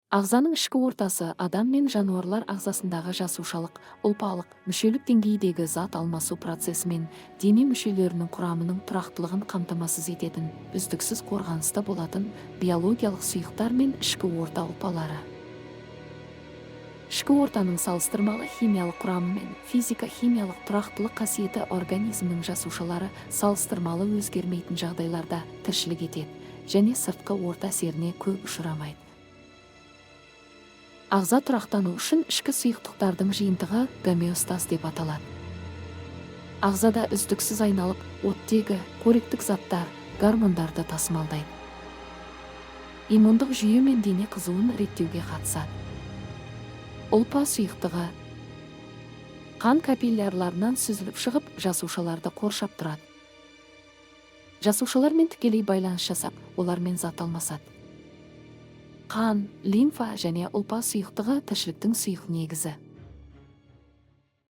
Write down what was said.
Ағзаның ішкі ортасы адам мен жануарлар ағзасындағы жасушалық, ұлпалық, мүшелік деңгейдегі зат алмасу процесі мен дене мүшелерінің құрамының тұрақтылығын қамтамасыз ететін үздіксіз қорғаныста болатын биологиялық сұйықтар мен ішкі орта ұлпалары. Ішкі ортаның салыстырмалы химиялық құрамы мен физика-химиялық тұрақтылық қасиеті. Организмнің жасушалары салыстырмалы өзгермейтін жағдайларда тіршілік етеді және сыртқы орта әсеріне көп ұшырамайды. Ағза тұрақтану үшін ішкі сұйықтықтардың жиынтығы гомеостаз деп аталады. Ағзада үздіксіз айналып, оттегі, қоректік заттар, гормондарды тасымалдайды. Иммундық жүйе мен дене қызуын реттеуге қатысады. Ұлпа сұйықтығы қан капиллярларынан сүзіліп шығып, жасушаларды қоршап тұрады. Жасушалармен тікелей байланыс жасап, олармен зат алмасады. Қан, лимфа және ұлпа сұйықтығы – тіршіліктің сұйық негізі.